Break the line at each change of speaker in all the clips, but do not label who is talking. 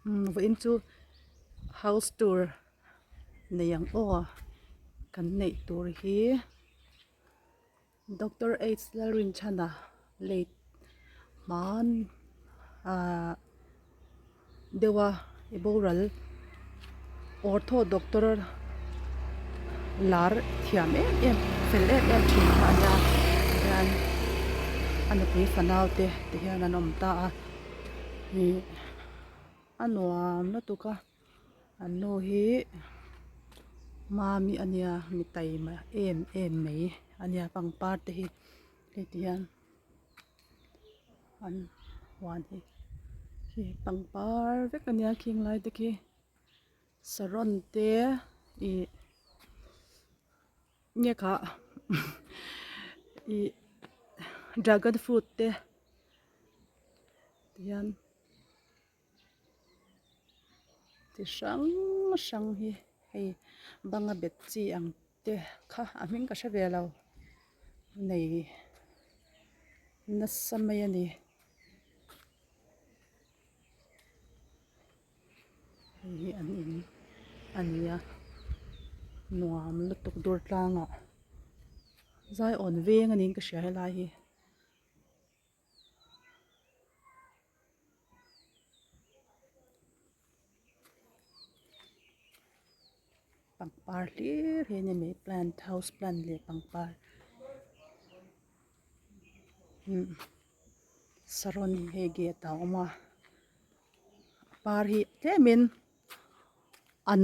Umm vawiin chu house tour nei ang aw kan neih tur hi Doctor H Lalrinchhana late hman ahh deuha i boral ortho doctor lar thiam em em fel em em thin kha a nia tihian a nupui fanau te ti hian an awm ta a ih a nuam lutuk a an nu hi mami a nia mi taima em em mai a nia pangpar te hi hei ti hian. An huan hi khi pangpar vek a nia khing lai te khi saron te ih nge kha ih dragon fruit te tihian chi hrang hrang hi hei banga bet chi ang te kha a hming ka hre ve lo nei nasa mai a ni hei hi an in a ni a nuam lutuk dur tlangah zaiawn veng a niin ka hria helai hi. Pangpar hlir hi a ni mai plant house plant leh pangpar umm saron hei gate ah a awm a par hi tlemin an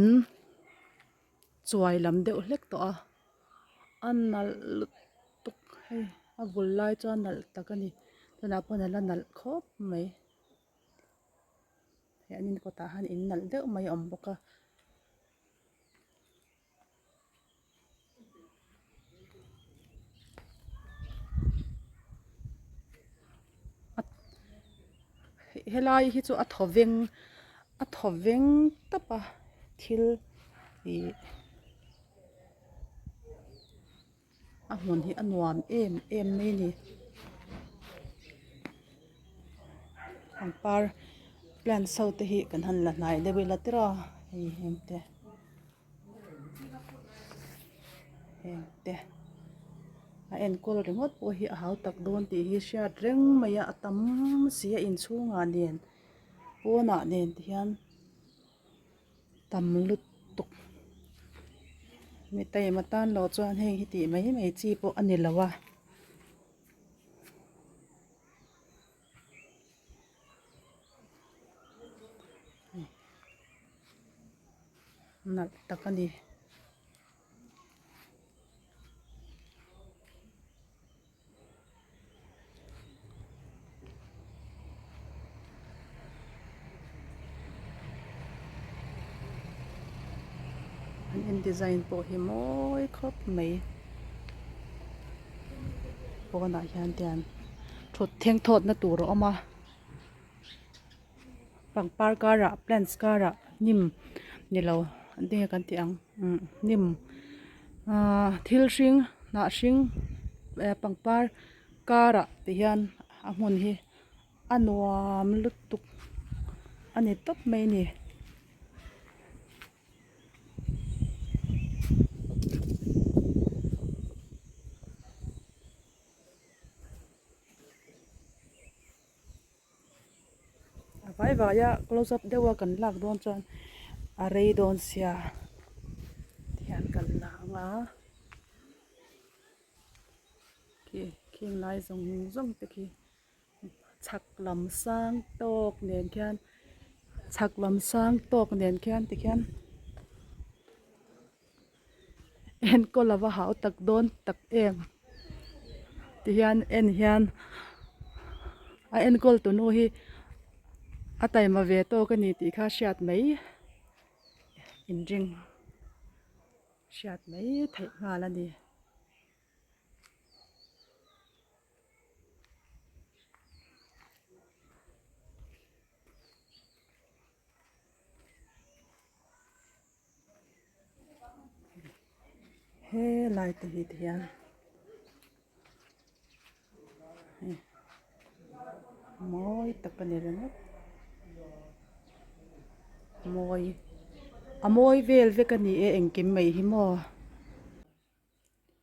chuai lam deuh hlek tawh a a nalh lutuk hei a vul lai chuan nalh tak a ni tunah pawh a la nalh khawp mai he an in kawtah hian in nalh deuh mai a awm bawk a. Helai hi chu a thaw veng a thaw veng tawp a thil ih a hmun hi a nuam em em mai a ni pangpar plants ho te hi kan han la hnai deuh ila tiraw hei heng te. Heng te a enkawl ringawt pawh hi a hau tak dawn tih hi hriat reng mai a a tam si a inchhungah nen pawnah nen ti hian tam lutuk mi taima tan loh chuan heng hi tih mai mai chi pawh a ni lo a. Nalh tak a ni. An in design pawh hi mawi khawp mai. Pawnah hian tian thut theng thawtna tur a awm a pangpar karah plants karah hnim ni lo eng nge kan tih ang umm hnim ahh thil hring hnah hring eh pangpar karah ti hian a hmun hi a nuam lutuk a ni tawp mai a ni. A vai vai a close up deuh a kan lak dawn chuan a rei dawn sia tihian kan la ang a khi khing lai zawng zawng te khi chhak lam sang tawk nen khian chhak lam sang tawk nen khian tikhian enkawl a va hau tak dawn tak em tihian en hian a enkawl tu nu hi a taima ve tawk a ni tih kha hriat mai inring hriat mai theih nghal a ni. Helai te hi tihian hei mawi tak a ni ringawt. Mawi a mawi vel vek a ni e engkim mai hi maw.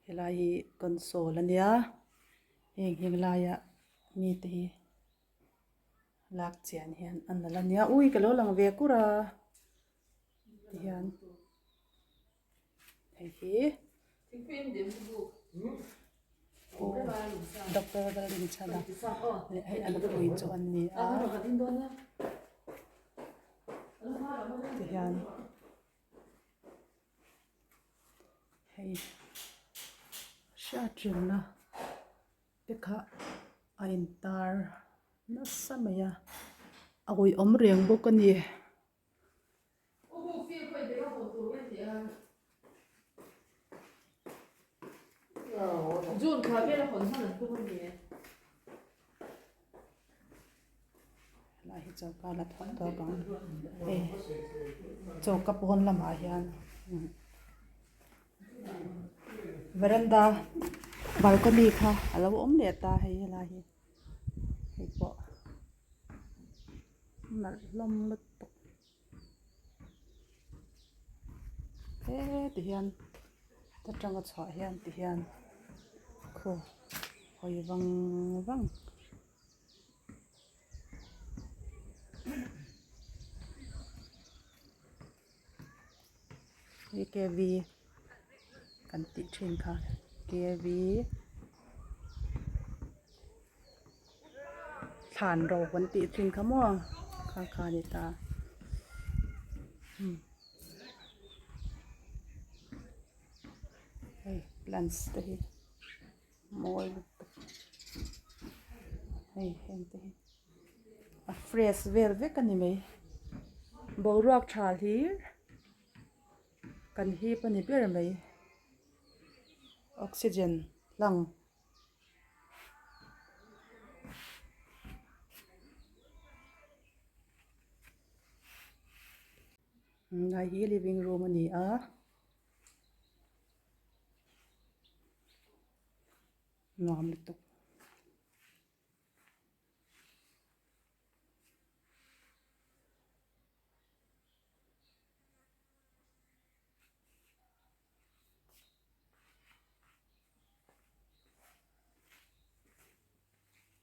Helai hi console a nia heng heng laia mite hi lak chian hian a nalh a nia ui ka lo lang ve kur a tihian hei hi aw doctor Lalrinchhana leh hei a nupui chu an ni a tihian. Hei hriatrengna te kha a intar nasa mai a a awihawm reng bawk a ni. Helai hi choka la thawk tawk ang hei choka pawn lamah hian veranda balcony kha a lo awm leh ta hei helai hi hei pawh nalh hlawm lutuk heti hian ta tanga chhuah hian ti hian khaw hawi vang vang. Hei kv kan tih thin kha kv thlan ro kan tih thin kha maw kha kha a ni ta hei plants te hi. Mawi lutuk hei heng te hi a fresh vel vek a ni mai boruak tha hlir kan hip a ni ber mai oxygen hlang. Helai hi living room a ni a. Nuam lutuk.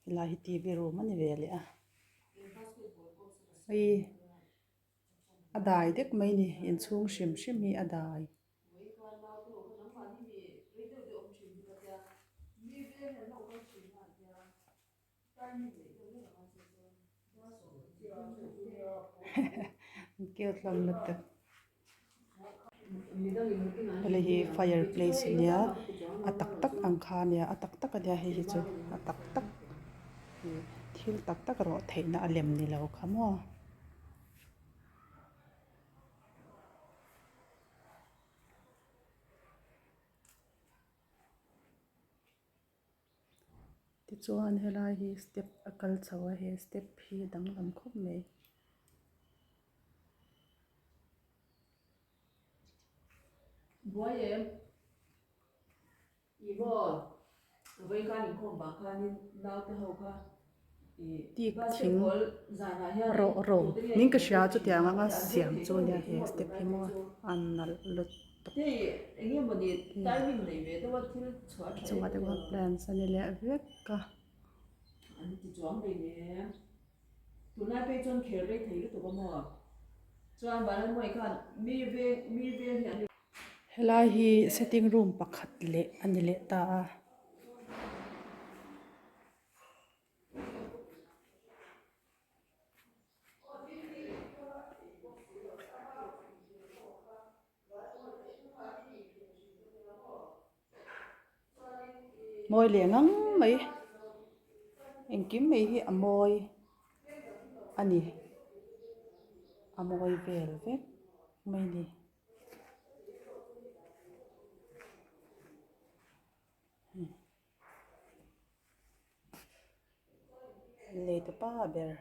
Helai hi TV room a ni ve leh a. Hei a dai dek mai a ni inchhung hrim hrim hi a dai. Cute hlawm lutuk. Hei hi fire place a nia a tak tak ang kha a nia a tak tak a nia hei hi chu a tak tak thil tak tak rawh theihna a lem ni lo kha maw. Tichuan helai hi step a kal chho a he step hi a danglam khawp mai.
Buai em? I maw vawiin khan inkhawm vang khanin naute ho kha i
Tik thing
basketball zanah hian
rawh ro
tute nge
ning ka
inkhel
hria
thin
chutiang anga
a an
siam
thei
chu
tawh
ania
ni
he
maw
step
tunlai
hi maw
chu
a nalh lutuk
hei eng nge mawni timing nei ve deuh a thil chhuah tha
chungah
em
te
em
pawh plants a ni leh vek a.
An ti chuang ve nen tunlai phei chuan khel rei thei lutuk a maw chuan Vanlalmuai khan mi veng mi veng hi an
Helai hi sitting room pakhat leh a ni leh ta a. Mawi leh ngang mai engkim mai hi a mawi a ni a mawi vel vek mai a ni. Lei ta pa ber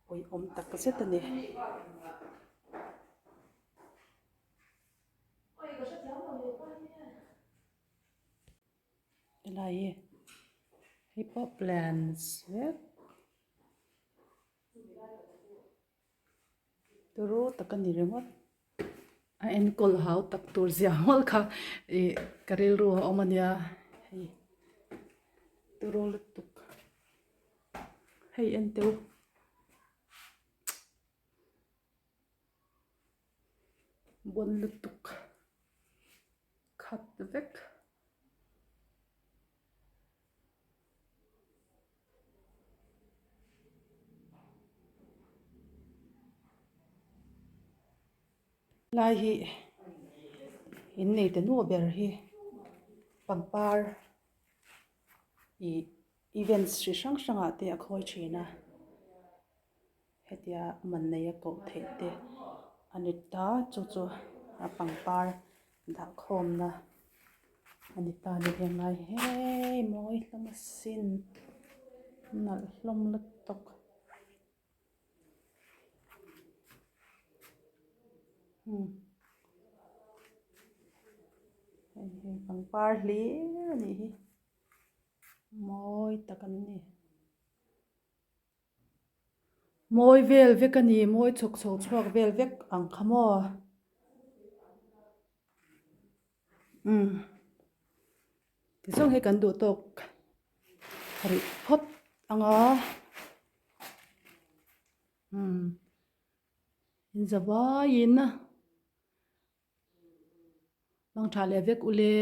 awihawm tak zet a ni. Helai hi hei pawh plants vek. Turu tak a ni ringawt. A enkawl hau tak tur zia mawlh kha ih ka rilru a awm a nia hei turu lutuk hei en teh u. Bawn lutuk khat vek. Lai hi innei te nuah ber hi pangpar ih events chi hrang hrang ah te a khawi thin a hetia man nei a koh theih te a ni ta chu chu a pangpar dah khawm na a ni ta ni heng lai hei mawi hlawm asin nalh hlawm lutuk. Hei hi pangpar hlir a nih hi mawi tak an ni mawi vel vek a ni mawi chhuk chho chhuak vel vek ang kha maw umm tizawng hi kan duh tawk rih phawt ang a umm in za vaiin a mang tha leh vek ule.